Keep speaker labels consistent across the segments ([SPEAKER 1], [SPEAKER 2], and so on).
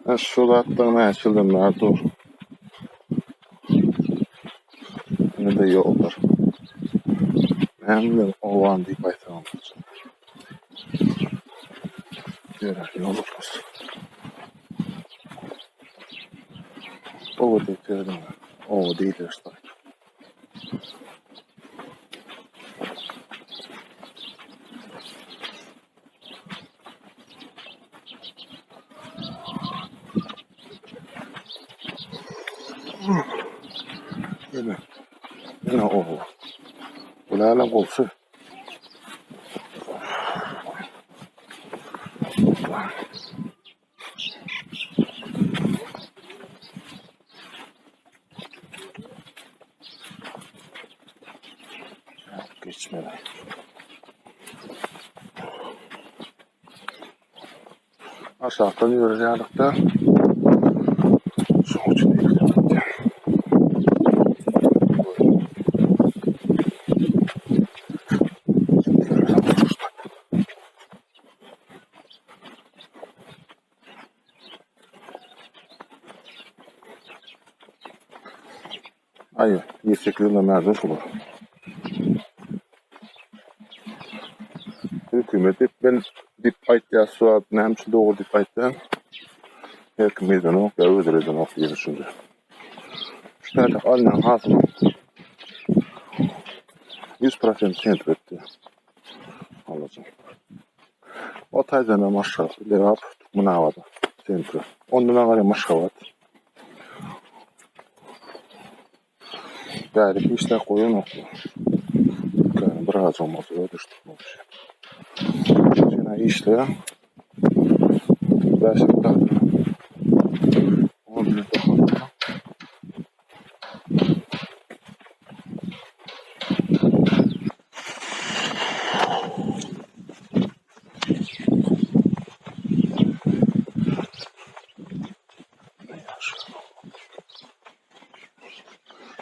[SPEAKER 1] Şu zatlar näçe ýyldan bäri dur. Ine-de ýollar. Näme bilen obany diýip aýtsam boljak. Ýöräp ýollar. Oba diýip ýörüň. Oba diýilýär şu taýda. Ýene, ýene oba. Bular gowsy. Geçmeli. Aşakdan ýörýärlikde şoň üçin eklemek. Aý, 28 ýyldan bäri şular. Hökümet diýip ben diýip aýtýar, şu wagt näme üçin dogry diýip aýtýan. Her kim edenok, ýa özleri edenok diýen düşünje. Şu taýda alnan hasyl 100% sentr etdi. Alajak. O taýdan Aşgabat, Lebap, Türkmenabat sentri. Ondan aňry Aşgabat. Bärik işläp goýanoklar. Dükany bir az bolmasa da düşdük bolşy. Şeýle işleýär. Bäş hektar. On minut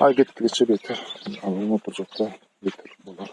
[SPEAKER 1] Aý gitdigiçe beter. Alym oturjakda beter bolar.